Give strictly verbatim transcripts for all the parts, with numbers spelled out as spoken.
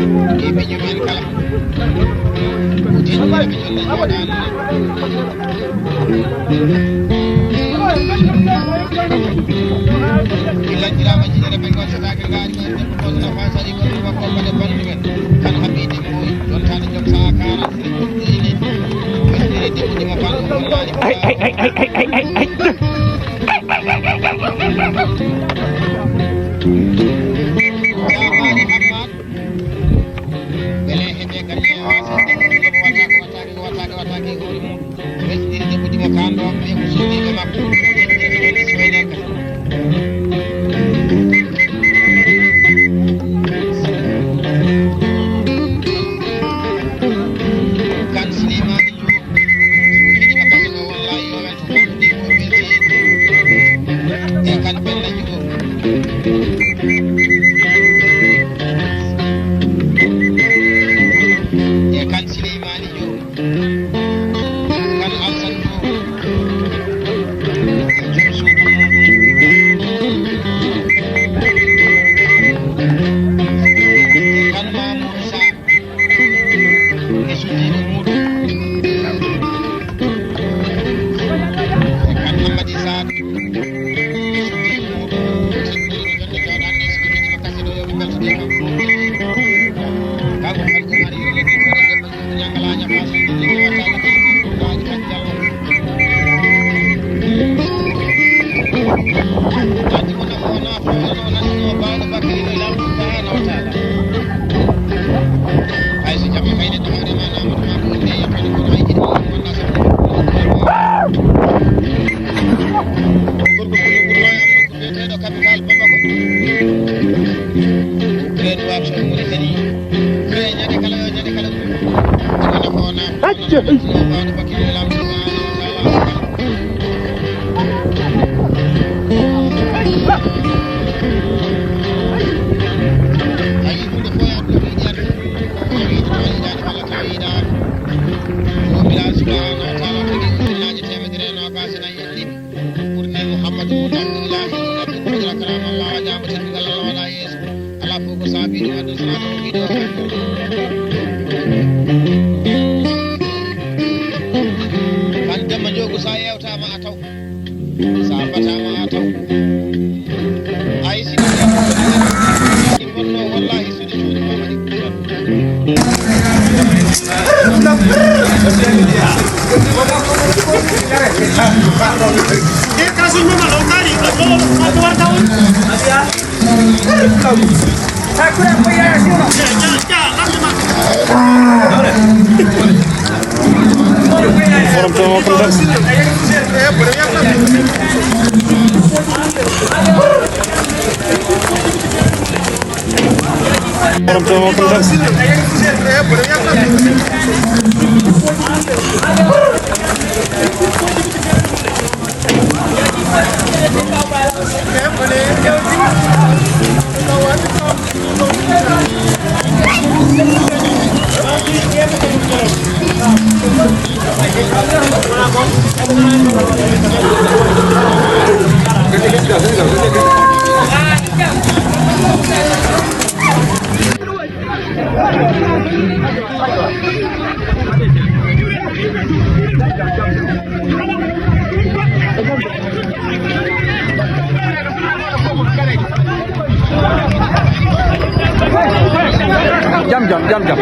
e miño men kala. Ko tedduɓe ɓe jonde jooɗaani. Min lanndiraama jiɗere men gonsataake ngaari men debbo gooto nafa sari ko ɗum wakko mbaɗe balluɓe men. Kan haɓiide mboy jontaade jom sahaa kaara sire ɓurɗi e leydi. Westere debbo ɗi mo fanɗo hollaani. Ay, ay, ay, ay, ay, ay, ay, ay. Jaamaali Hammaat. Beele heɓe galle o waasa, ɗum ɗum waɗaaka, waɗaaka, waɗaaka, waɗaaka e hoore mum. Resɗiri debbo dimo kaan ɗo, ɓe ko soddiiɓe makko. Resɗiri ko woni Ismaila Ka. Kan Silimani Diouf. Suufiiɗi makko ɗo, wallahi, yo weltu. E kan Penda Diouf. E kan Sileymani Diouf. Kan Alsan Diouf. Joom suudu muuɗum. Kan Mamoudou Sarr. E suddiiɓe muuɗum. E kan Hammadi Sarr. E suddiiɓe muuɗum. Suddiiɓe jonde jooɗaande e suddiiɓe ɗiɗo kase ɗo yo ɓe mbeltoɗe kam. Kanko Falku Mari yo leddi ɗo e debbo Ñangalaaña Faas, leddi ɗo wattaani ɗi, ɗi ɗo wattaani ɗi. Addi mo nafo, nafo, no nani no baawɗo Bakari no Lamɗo subhanahu wa taala. Hay so jaɓi kayne to hoore ma, naamata ma ko inde e yakkande kono hay jiɗi ma ko wonna sabu. Gorko ko ɓurno e am nokku biyeteeɗo Capital Bamako. Grade Wax of Mauritanie. Grade ñande kala yo ñande kala. Acca. Ayi, hunde fof e aduna ko yiɗi aduna. Ko yiɗi ma yiɗaani walla ka yiɗaani. Joomiraaɗo subhanahu wa taala Ko saabii ɗum aduna, sinaa ko ɗum yiɗi o. An Demba Njoogu, so a yeewtaama a taw, so a bataama a taw. Ay, si ɗum bonnoo, wallaahi, so ɗi cuuɗi mama ɗi. Forom to mo kon tan. Forom to mo kon tan. Jam, jam, jam, jam.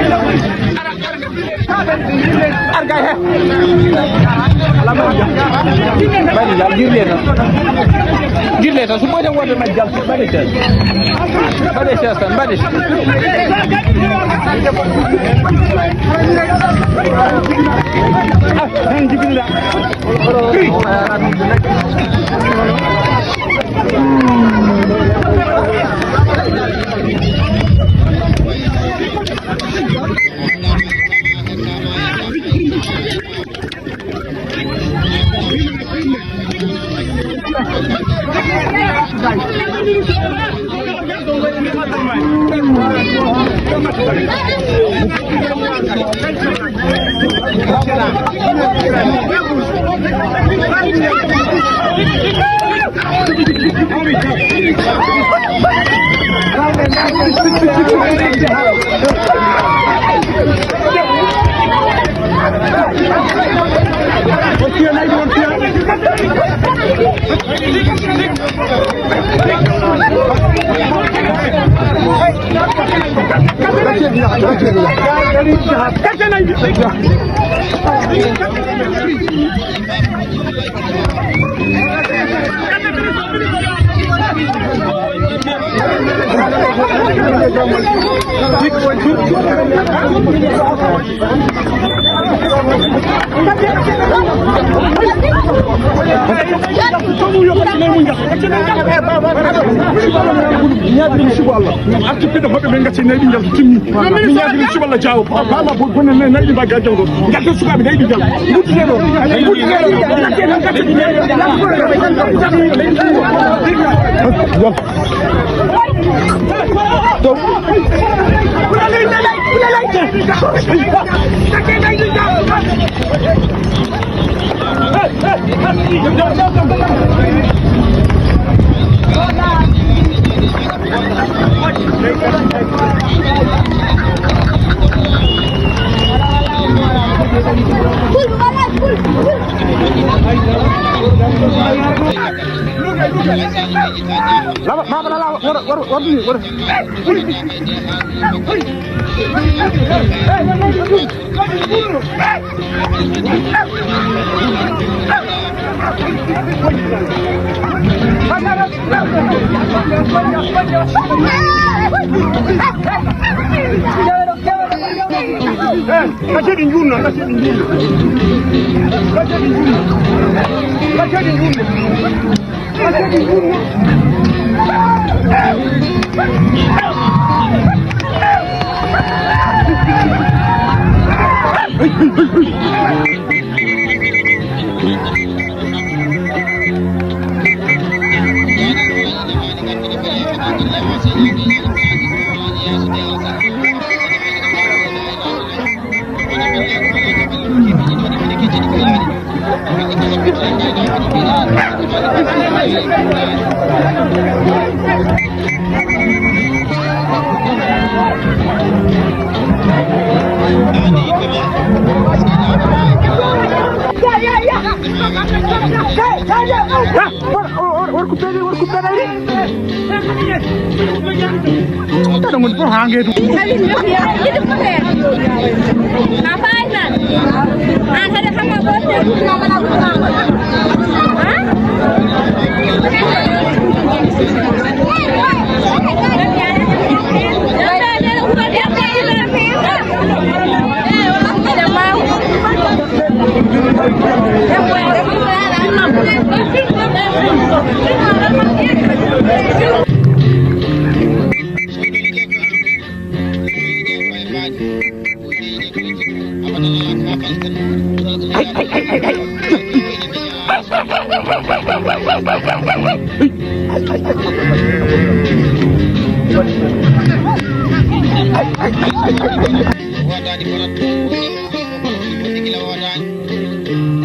Argay he. Bani jam, girle tan. Girle tan, so ɓooyde wonde majjal, mbaɗe tan. Mbaɗe tan, mbaɗe. Ah, tan jibinɗa. Ñaagiri suba Allah. Arti pide hoɓe men gacci nayi ɓingal so timmi. Mi ñaagiri suba Allah jaawo. Bala bo bone nayi nayi ɗi mbagga janngo. Ngadde sukaaɓe nayi ɓingal. Mbuttine ɗo. Mbuttine ɗo. Ngadde men gacci nayi ɓingal. Lama, mama, lala, wara, wara, wara, wara. Eh, gacce ɗi njuurna, gacce ɗi njuurna. Gacce ɗi njuurna. Gacce ɗi njuurna. Gacce ɗi njuurna. Ah, wor, wor, wor ko peɗe, wor ko peɗe. Taɗa ngoni fof haa ngeetu. Woodaani ko nattu, wonde gila woodaani.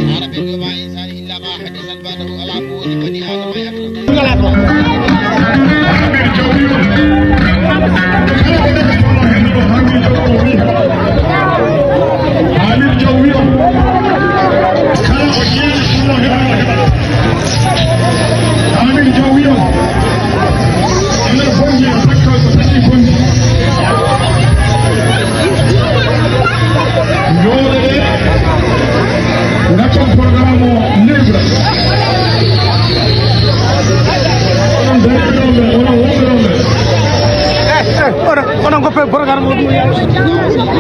Haala ɓe ɗo maayi, sani illa ma hadisan ba'dahu, alaa ko woni bani Aadama e aduna. Amin Jaw wiyo, kala ko jeeɗi ɗum o heɓa, o heɓa. Amin Jaw wiyo, ene bonni e bakkal so taƴi bonni. Jooɗoɗe, ngaccon programme o libre. Onon dariɓe ɗon ɓe, onon wonɓe ɗon ɓe. Eh, eh, onon, onon ngoppe programme o ɗum.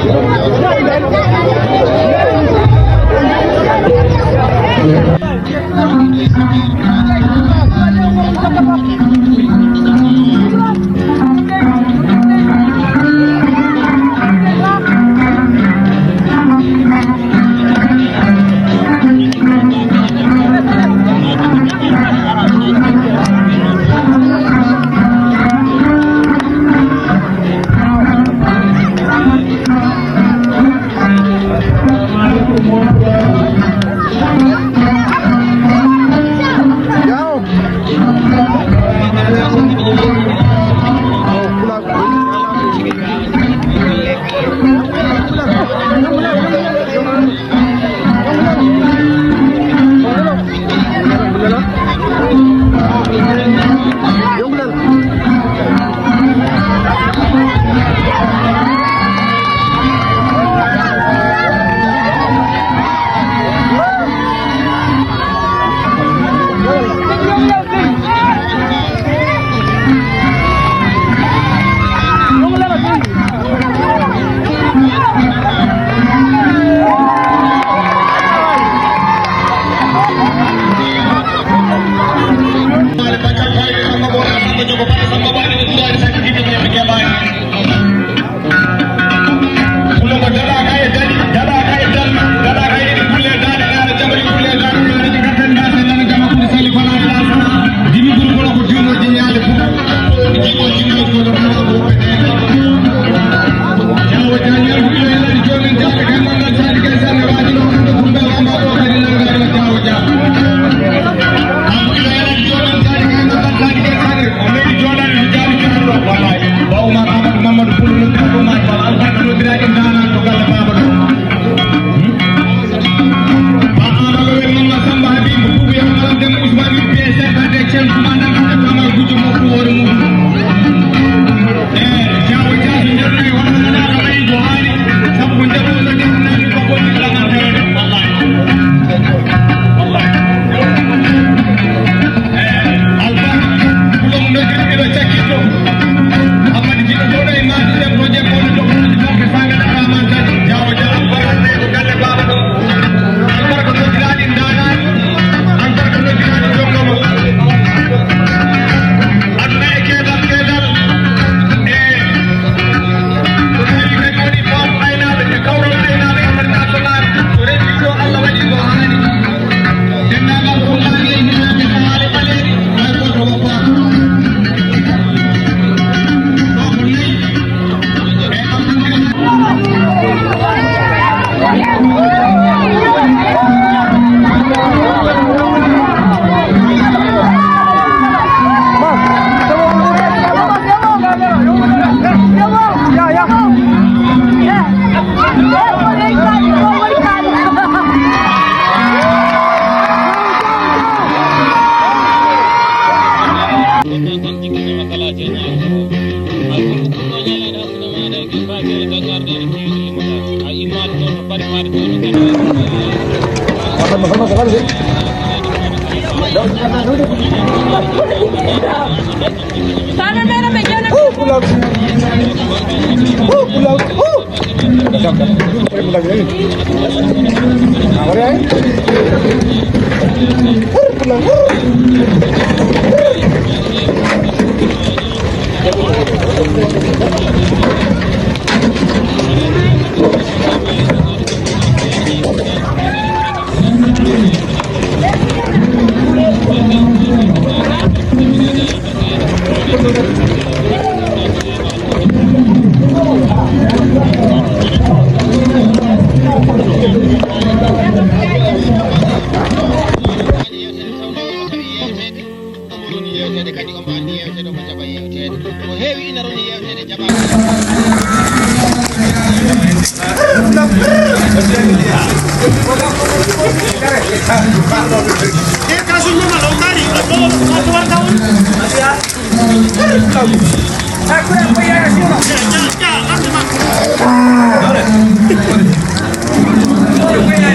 Yewteede kadi, omo anndi yewteede, omo jaɓa yewteede. Ko heewi ina roni yewteede, jaɓaaka.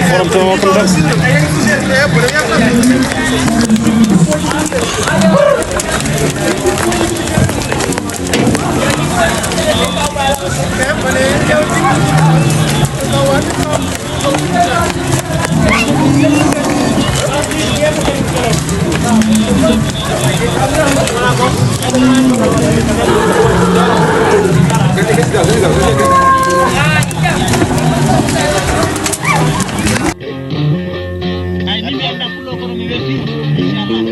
Forum to open dak. Ay, ni mi annda pullo, kono mi weltiima, inchallah.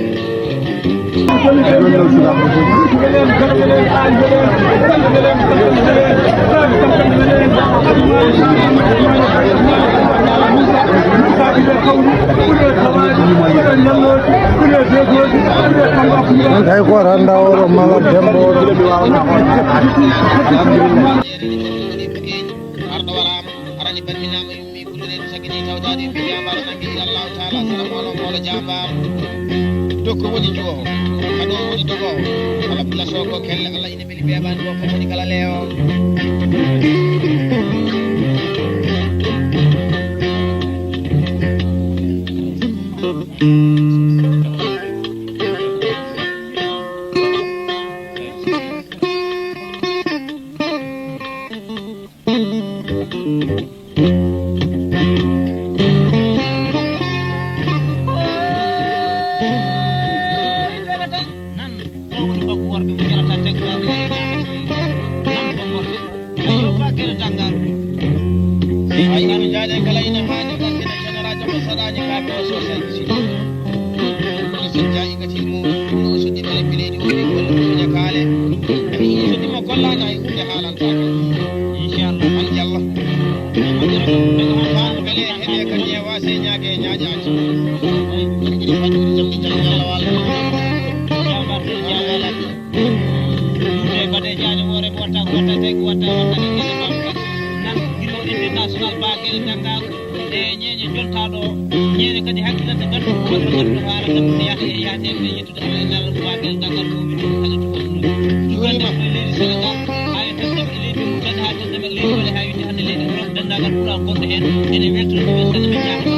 Hay ko randa oɗo mala dembo oɗo. Arɗo waraama, arani barminaama, yummi, kulluɗen, sakkini, tawtaade, yummi, jaambaaro, nangi, Allahu taala, sara moolo, moolo, jaambaaro. Dokko woni juwo, ado woni dogo. Ala pula soko kelle, ala ina beli beban ko ko woni kala leo. Nan, o woni bakku worɓe mo jarata tekkaaɓe e nan ko worɓe. Ayo, ba gere dangal. Ay, anu jaade kala ina haani, ba gere janarajo mo saɗaani ka ko sosai. Woni so jaayi gati mo, o suddi bele bileeɗi, o wi golluɗo ñakaale. Ani suddi mo gollaani hay huunde haalantaake. Inchallah. An jalla. Faanu bele heɓe ka ñeewa se ñaage ñaaƴaaki. Ay, ina fajjiri jamɗi tan ñalla walla. Jambar de ñalla. Ɗum de mbaɗe jaajo hoore mo watta ko watta tawi ko watta watta ni gese mawɗo. Nan gilo international ba gere danngaako. E ñeeñe jontaa ɗo, ñeeñe kadi hakkilanta ganndo ko wonno ganndo haala tan ne yahde e yahdede e yettude Allah e Nelaɗo ko waawi ɓeen danngal ko min ɗum kala to wonno. Jugande ko e leydi Senegal, haa e tandem e leydi Mauritanie, haa tandem e leydi Mali, haa yidde hannde leydi Europe, denndaangal pulaar gonɗo heen, ene weltoo ɗum e sene men ñaama.